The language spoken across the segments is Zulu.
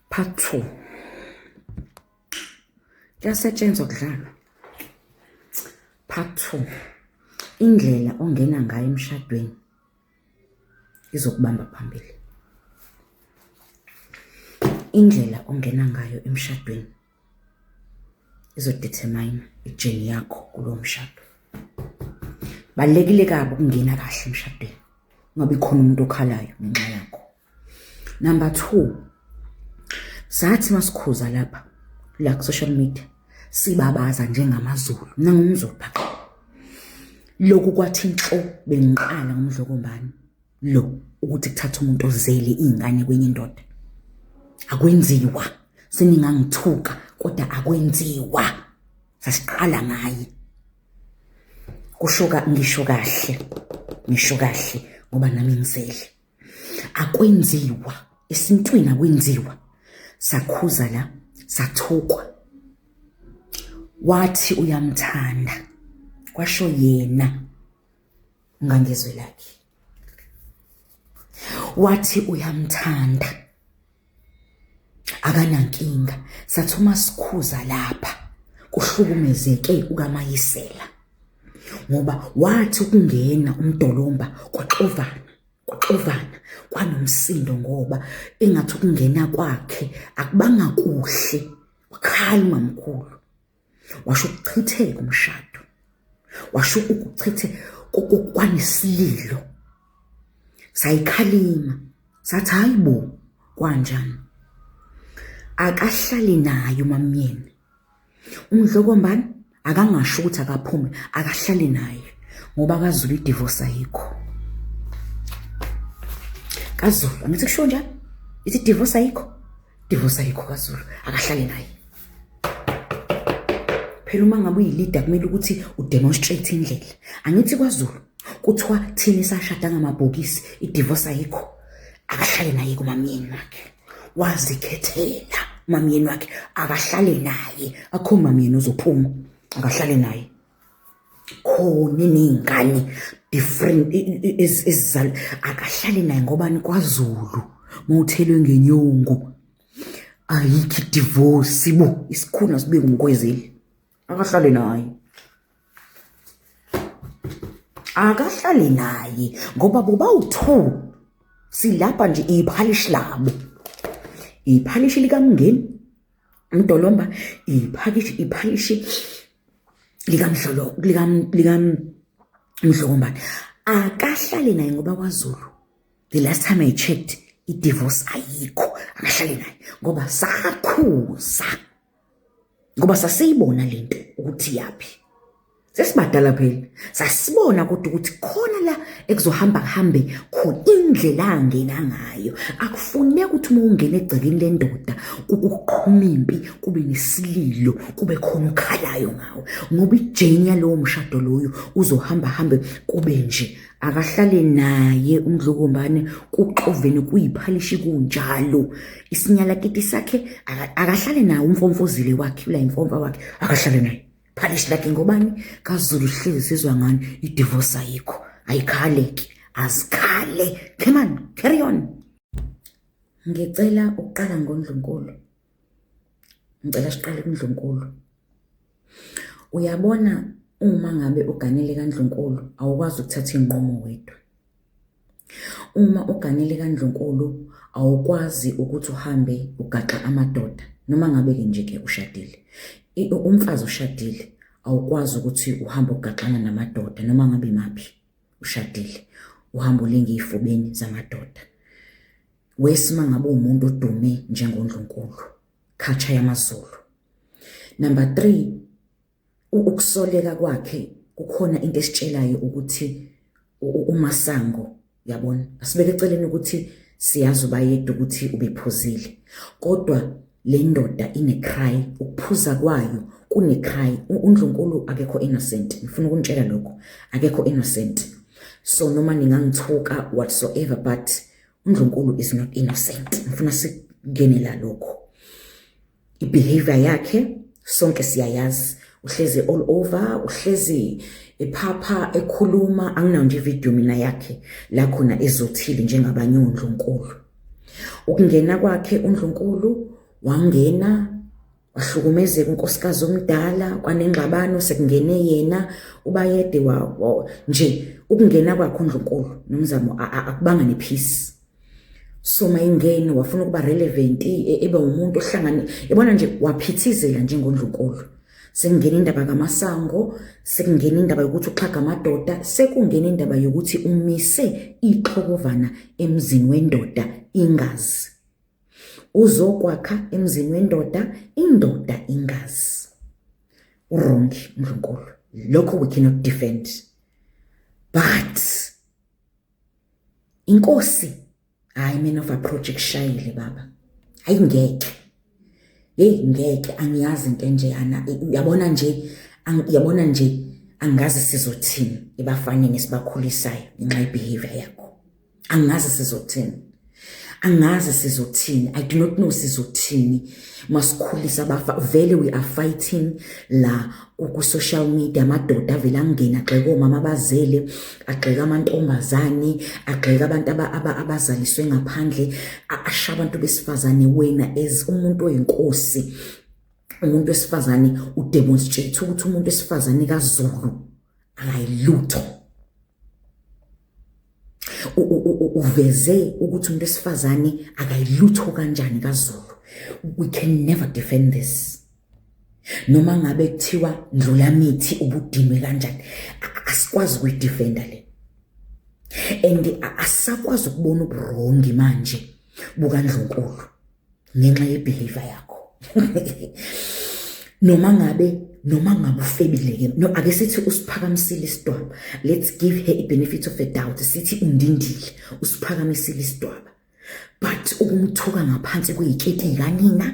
Part 2. Kuyasetshenzwa kudlalwa. Part 2. Indlela ongena ngayo emshadweni izokubamba phambili. Indlela ongena ngayo emshadweni izodetermine i-journey yakho kulowo mshado. Balulekile kabi ukungena kahle emshadweni, ungabi khona umuntu okhalayo ngenxa yakho. Number 2, sathi masikhuza lapha la ku social media sibabaza njengamaZulu, mina ngumZulu phaka. Lokhu kwathi nhlo bengiqala ngomdlokombane lo ukuthi kuthatha umuntu ozele iy'ngane kwenye indoda. Akwenziwa, seningangithuka kodwa akwenziwa. Sasiqala ngaye. Kusho ngisho kahle, ngisho kahle ngoba nami ngizele. Akwenziwa, esintwini akwenziwa. Sakhuza la, sathukwa. Wathi uyamthanda, kwasho yena ngangezwi lakhe. Wathi uyamthanda, akanankinga. Sathi uma sikhuza lapha kuhlukumezeke ukaMayisela ngoba wathi ukungena umdolomba kwaxovana kwaxovana kwanomsindo ngoba engathi ukungena kwakhe akubanga kuhle, wakhala umamkhulu, washo ukuchitheka umshado, washo ukuchithe kwanesililo. Sayikhalima sathi hayi bo, kwanjani? Akahlali naye umamyeni umdlokombane, akangasho ukuthi akaphume, akahlali naye ngoba kaZulu i-divorce ayikho. KaZulu angithi kushiwo njalo, ithi divorce ayikho, divorce ayikho kaZulu, akahlali naye. Phela uma ngabe uyi-leader kumele ukuthi udemonstrate indlela. Angithi kwaZulu kuthiwa thina sashada ngamabhokisi, i-divorce ayikho, akahlale naye kumamyeni wakhe. Wazikhethela umamyeni wakhe, akahlale naye, akho mamyeni ozophuma, akahlale naye. Khona iney'ngane different ezizala, akahlale naye ngoba kwaZulu mawuthelwe ngenyongo ayikho i-divorce bo, isikhuni sibe ngumkwezeli, akahlale naye. Akahlale naye ngoba bobawu-2 silapha nje iphalishi labo, iphalishi likaMngeni umdolomba, iphakishi iphalishi likamdlolo likamdlokombane. Akahlale naye ngoba kwaZulu the last time I checked i-divorce ayikho, akahlale naye ngoba sakhuza, ngoba sasiyibona lento ukuthi yaphi. Sesibadala phela, sasibona kodwa ukuthi khona la ekuzohamba kuhambe khona indlela angena ngayo. Akufuneki ukuthi uma ungena egcekeni lendoda kuqhuma impi, kube nesililo, kube khona okhalayo ngawe, ngoba ijeni yalowo mshado loyo uzohamba hambe kube nje. Akahlale naye umdlokombane, kuxovene kuyiphalishi kunjalo. Isinyalakiti sakhe akahlale naye, umfomfozile wakhe ula imfomfa wakhe akahlale naye. Phalishi lakhe ngobani? KaZulu hlezi sizwa ngani i-divorce ayikho, ayikhaleki, azikhale. Come on, carry on. Ngicela ukuqala ngoNdlunkulu. Ngicela siqale kuNdlunkulu. Uyabona uma ngabe uganele kaNdlunkulu awukwazi ukuthatha iy'nqumo wedwa. Uma uganele kaNdlunkulu awukwazi ukuthi uhambe ugaxa amadoda noma ngabe-ke nje-ke ushadile. Umfazi oshadile awukwazi ukuthi uhambe ugaxana namadoda noma ngabe imaphi ushadile, uhambe ulinge ey'fubeni zamadoda. Wesi uma ngabe uwumuntu odume njengoNdlunkulu, culture yamaZulu. Number 3, ukusoleka kwakhe kukhona into esitshelayo ukuthi uMasango, yabona, asibeke eceleni ukuthi siyazi ubayedwa ukuthi ubephuzile, kodwa le ndoda ine-cry, ukuphuza kwayo kune-cry. UNdlunkulu akekho innocent, ngifuna ukunitshela lokho, akekho innocent. So noma ningangithuka whatsoever, but uNdlunkulu is not innocent. Ngifuna sikungenela lokho. I-behavior yakhe sonke siyayazi, uhlezi all over, uhlezi ephapha ekhuluma. Anginayo nje ividiyo mina yakhe la khona ezothile njengabanye oNdlunkulu. Ukungena kwakhe uNdlunkulu Wangena wahlukumezeka unkosikazi omdala, kwanengxabano, sekungene yena uBayede wa nje ukungena kwakhe uNdlunkulu Nomzamo akubanga nepeace. So mayingene wafuna ukuba relevant, ebe umuntu ohlangane, yabona nje waphithizela njengoNdlunkulu. Sekungena indaba kaMasango, sekungena indaba yokuthi uxhaga amadoda, sekungena indaba yokuthi umise ixhokovana emzini wendoda ingazi. Uzokwakha emzini wendoda, indoda ingazi. Uwrong uNdlunkulu. Lokho we cannot defend. But inkosi, hayi, man of approach kushayile baba. Hayi ngeke. Hey ngeke, angiyazi into enjeyana. Uyabona nje, uyabona nje, angazi sizothini ebafaneni esibakhulisayo ngenxa yebehavior yakho. Angazi sizothini. Angazi sizothini. I do not know sizothini masikhulisa abafa. Vele we are fighting la ku social media, amadoda avele angena agxeka omama abazele, agxeka amantombazane, agxeka abantu abazaliswe ngaphandle, asha abantu besifazane. Wena as umuntu oyinkosi, umuntu wesifazane, udemonstrate ukuthi umuntu wesifazane kaZulu akayilutho. Uveze ukuthi umuntu wesifazane akayilutho kanjani kaZulu. We can never defend this. Noma ngabe kuthiwa Ndlulamithi ubudinwe kanjani, asikwazi ukuyidefenda le. And asakwazi ukubona ubuwrong manje bukaNdlunkulu ngenxa yebehavior yakho. Noma ngabe ufebile ke, no, ake sithi usiphakamisile isidwaba, let's give her a benefit of a doubt, sithi undindile, usiphakamisile isidwaba, but ukumthuka ngaphansi kweyiketi kanina,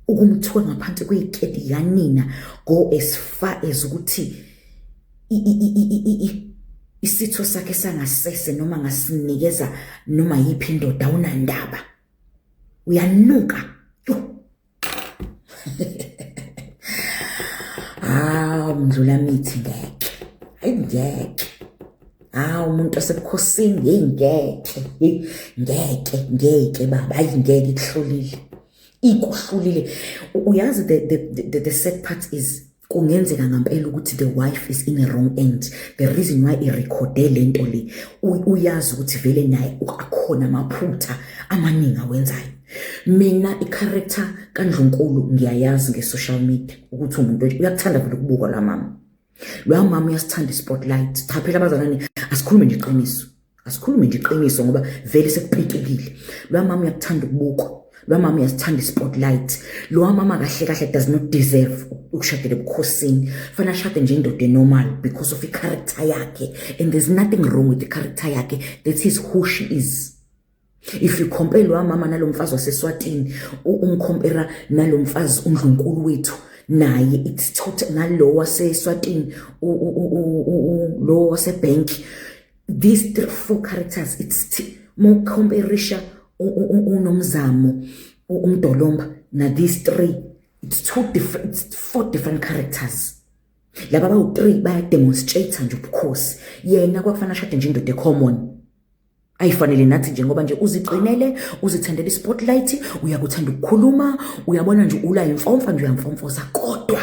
ukumthuka ngaphansi kweyiketi kanina, go as far as ukuthi isitho sakhe sangasese noma ngasinikeza noma yiphi indoda, awunandaba, uyanuka. Yo, ah, Ndlulamithi, ngeke, hayi ngeke. Ah, umuntu osebukhosini, hey ngeke, hey ngeke, ngeke baba, hayi ngeke, ikuhlulile, ikuhlulile. Uyazi, the sad part is kungenzeka ngempela ukuthi the wife is in a wrong end. The reason why irekhode lento le, uyazi ukuthi vele naye akhona amaphutha amaningi awenzayo. Mina i-character kaNdlunkulu ngiyayazi nge-social media ukuthi umuntu uyakuthanda vele ukubukwa. La mama, lo mama uyasithanda i-spotlight. Cha phela abazalwane, asikhulume nje iqiniso, asikhulume nje iqiniso ngoba vele sekupitukile. Lo mama uyakuthanda ukubukwa, lo mama uyasithanda i-spotlight. Lo mama kahle kahle does not deserve ukushadela ebukhosini. Fanele ashade nje indoda enormal because of i-character yakhe, and there's nothing wrong with the character yakhe. That is who she is. If you compare lo mama nalo mfazi waseSwatini, umcompara nalo mfazi uNdlunkulu wethu naye, it's total, nalo waseSwatini, lo wasebank, these three four characters, it's more comparisha uNomzamo uMdolomba na these three, it's two different, it's four different characters. Laba bawu-three bayademonstrate nje ubukhosi. Yena kwakufanele ashade nje indoda ecommon ayifanele nathi nje, ngoba nje uzigcinele, uzithandela i-spotlight, uyakuthanda ukukhuluma, uyabona nje ula imfomfa nje, uyamfomfoza. Kodwa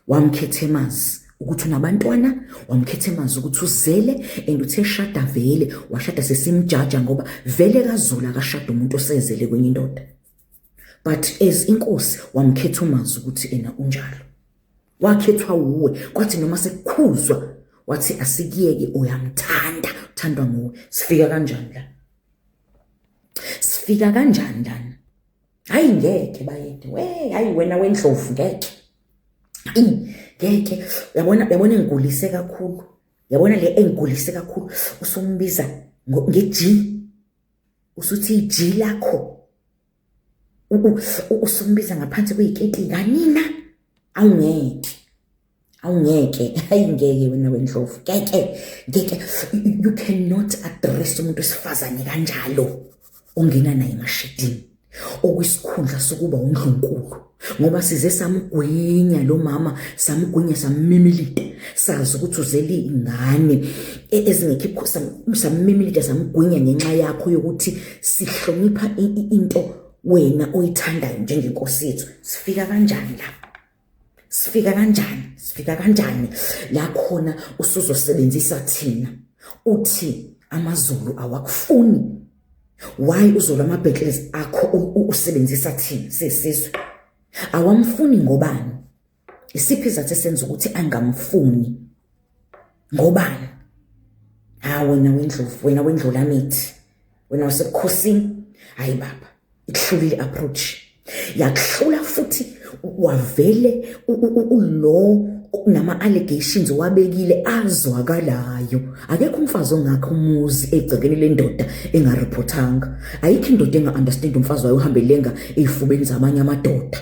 wamkhetha emazi ukuthi unabantwana, wamkhetha emazi ukuthi uzele, and uthe shada vele washada sesimjaja, ngoba vele kaZulu akashada umuntu osezele kwenye indoda. But as inkosi wamkhetha umazi ukuthi ena unjalo. Wakhethwa wuwe, kwathi noma sekukhuzwa wathi asikuyeke, uyamthanda, uthandwa nguwe. Sifika kanjani la? Sifika kanjani lana? Hayi ngeke Bayede, we, hayi wena wendlovu, ngeke ngeke. Uyabona, uyabona engigulise kakhulu, yabona le engigulise kakhulu, usumbiza nge-G, usuthi i-G lakho, usumbiza ngaphansi kweyiketi kanina. Awungeke, awungeke, hayi ngeke wena wendlovu, ngeke, ngeke. You cannot address umuntu wesifazane kanjalo ongena naye emashedini, okwisikhundla sokuba undlunkulu, ngoba size samgwinya lo mama, samgwinya, sammimilita, sazi ukuthi uzele ingane ezingekho, sammimilita, samgwinya ngenxa yakho yokuthi sihlonipha into. Wena oyithandayo njengenkosi yethu, sifika kanjani la? Sifika kanjani? Sifika kanjani la khona usuzosebenzisa thina, uthi amaZulu awakufuni? Why uzolwa ama-battles akho usebenzisa thina sisizwe? Awamfuni ngobani? Isiphi izathu esenza ukuthi angamfuni? Ngobani? Ha, wena wendlovu, wena wendlulamithi, wena wasebukhosini. Hayi baba, ikuhlulile approach, yakuhlula futhi. Wavele ulo nama-allegations owabekile azwakalayo. Akekho umfazi ongakho umuzi egcekeni lendoda engareportanga. Ayikho indoda enga-understand umfazi wayo uhambe lenga ey'fubeni zamanye amadoda.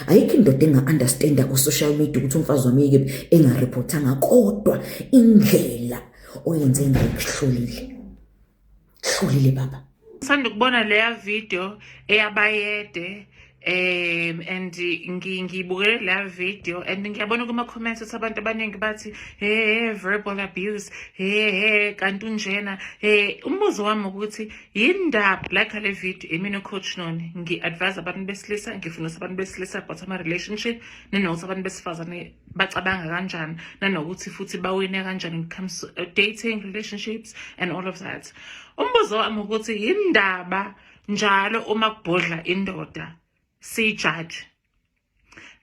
Ayikho indoda enga-understanda ku-social media ukuthi umfazi wami yikephi engareportanga. Kodwa indlela oyenze ngayo kuhlulile, hlulile baba. Sanda ukubona leya video eyabayede and ngibukele leya video and ngiyabona kuma comments ukuthi abantu abaningi bathi, "Hey, verbal abuse, hey, hey, kanti unjena." Hey, umbuzo wami ukuthi yindaba like le video. Imina Coach Noni, ngi-advise abantu besilisa, ngifundisa abantu besilisa about ama-relationship, nanokuthi abantu besifazane bacabanga kanjani, nanokuthi futhi bawine kanjani when it comes to dating, relationships and all of that. Umbuzo wami ukuthi yindaba njalo uma kubhodla indoda siyijaje?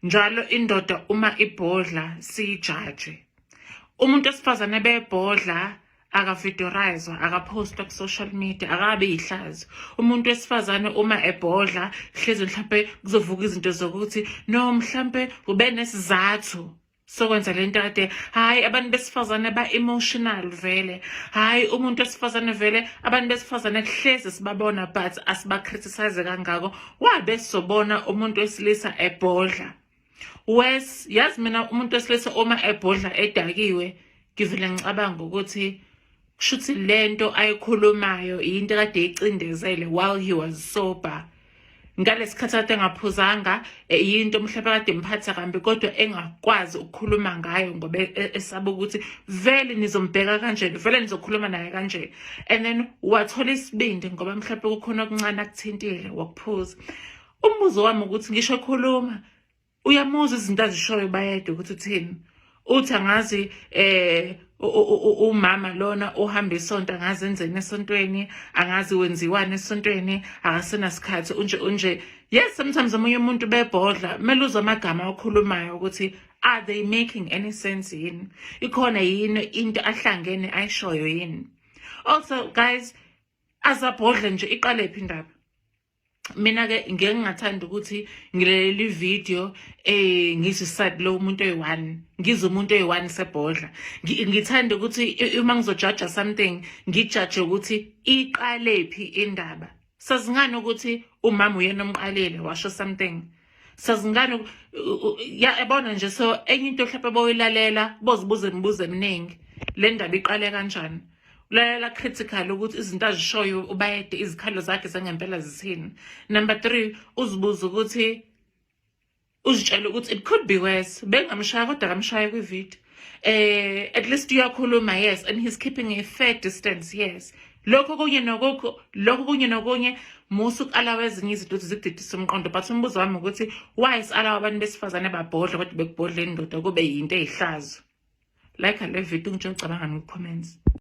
Njalo indoda uma ibhodla siyijaje. Umuntu wesifazane bebhodla akavideorizwa, akaphostwa ku-social media, akabe yihlazo. Umuntu wesifazane uma ebhodla hlezi mhlampe kuzovuka izinto zokuthi no, mhlampe ube nesizathu sokwenza lento kade. Hayi, abantu besifazane ba-emotional vele. Hayi, umuntu wesifazane vele, abantu besifazane kuhlezi sibabona but asiba-criticize kangako. Wabe sizobona umuntu wesilisa ebhodla wes. Yazi mina, umuntu wesilisa uma ebhodla edakiwe, ngivele ngicabanga ukuthi kushuthi lento ayikhulumayo yinto kade icindezele while he was sober, ngalesikhathi kade engaphuzanga. Yinto mhlawumbe kade imphatha kambi kodwa engakwazi ukukhuluma ngayo ngoba esaba ukuthi vele nizombheka kanjeni, vele nizokhuluma naye kanje. And then wathola isibindi ngoba mhlawumbe kukhona okuncane akuthintile wakuphuza. Umbuzo wami ukuthi ngisho ekhuluma uyamuzwa izinto azishoyo bayedwa ukuthi uthini. Uthi angazi umama lona uhamba isonto, angazi enzeni esontweni, angazi wenziwani esontweni, akasenasikhathi, unje unje. Yes, sometimes omunye umuntu bebhodla kumele uzwe amagama akhulumayo ukuthi are they making any sense yini, ikhona yini into ahlangene ayishoyo yini. Also guys, azabhodle nje, iqale phi indaba? Mina-ke ngeke ngingathanda ukuthi ngilalele ividiyo ngizwe iside lo umuntu oyi-one, ngizwe umuntu oyi-one sebhodla. Ngithanda ukuthi uma ngizojaja something, ngijaje ukuthi iqalephi indaba. Sazingani ukuthi umama uyena omqalile washo something? Sazingani ya, yabona nje. So enye into mhlawumbe boyilalela, bozibuza imibuzo eminingi, le ndaba iqale kanjani? Ulalela critical ukuthi izinto azishoyo ubayede, izikhalo zakhe zangempela zithini. Number three, uzibuza ukuthi, uzitshele ukuthi it could be worse, bengamshaya kodwa kamshaya kwividiyo. At least uyakhuluma, yes, and he's keeping a fair distance, yes. Lokho kunye nokukho, lokho kunye nokunye, musa uku-allowa ezinye izinto ukuthi zikudidise umqondo. But umbuzo wami ukuthi why si-allowa abantu besifazane babhodle kodwa bekubhodla indoda kube yinto eyihlazo? Like le video, ngitsho ucabanga ku-comments.